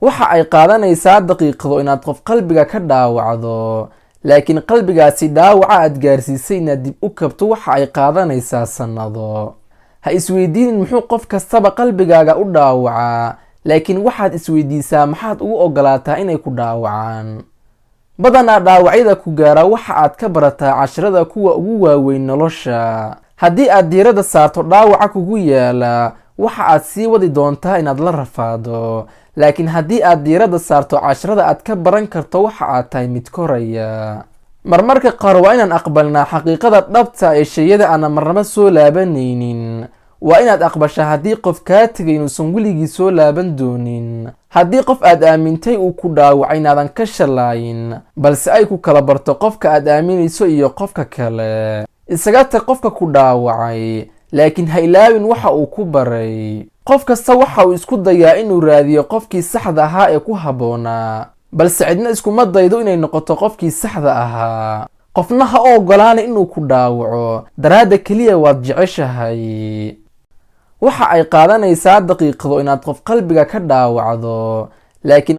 Waxa ay qaadanaysaa daqiiqado inaad qof qalbiga ka dhaawacdo, laakiin qalbigaasi dhaawaca aad gaarsiisay inaad dib u kabto waxa ay qaadanaysaa sannado. Ha isweydiinin muxuu qof kastaba qalbigaaga u dhaawacaa, laakiin waxaad isweydiisaa maxaad ugu ogolaataa inay ku dhaawacaan. Badanaa dhaawacyada ku gaara waxa aad ka barataa casharada kuwa ugu waaweyn nolosha. Haddii aad diiradda saarto dhaawaca kugu yaala, waxa aad sii wadi doontaa inaad la rafaado, laakiin haddii aad diiradda saarto casharada aad ka baran karto, waxa aad tahay mid koraya. Marmarka qaar waa inaan aqbalnaa xaqiiqada dhabta ee shayada aanan marnaba soo laabanaynin. Waa inaad aqbashaa haddii qof kaa tegay inuusan weligii soo laaban doonin, haddii qof aad aamintay uu ku dhaawacay inaadan ka shalaayin, balse ay ku kala barto qofka aad aaminayso iyo qofka kale. Isaga tag qofka ku dhaawacay, laakiin ha ilaawin waxa uu ku baray. Qof kasta waxa uu isku dayaa inuu raadiyo qofkii saxda ahaa ee ku habboonaa, balse cidna iskuma daydo inay noqoto qofkii saxda ahaa. Qofna ha u ogolaana inuu ku dhaawaco daraadda keliya waad jeceshahay. Waxa ay qaadanaysaa daqiiqado inaad qof qalbiga ka dhaawacdo, laakiin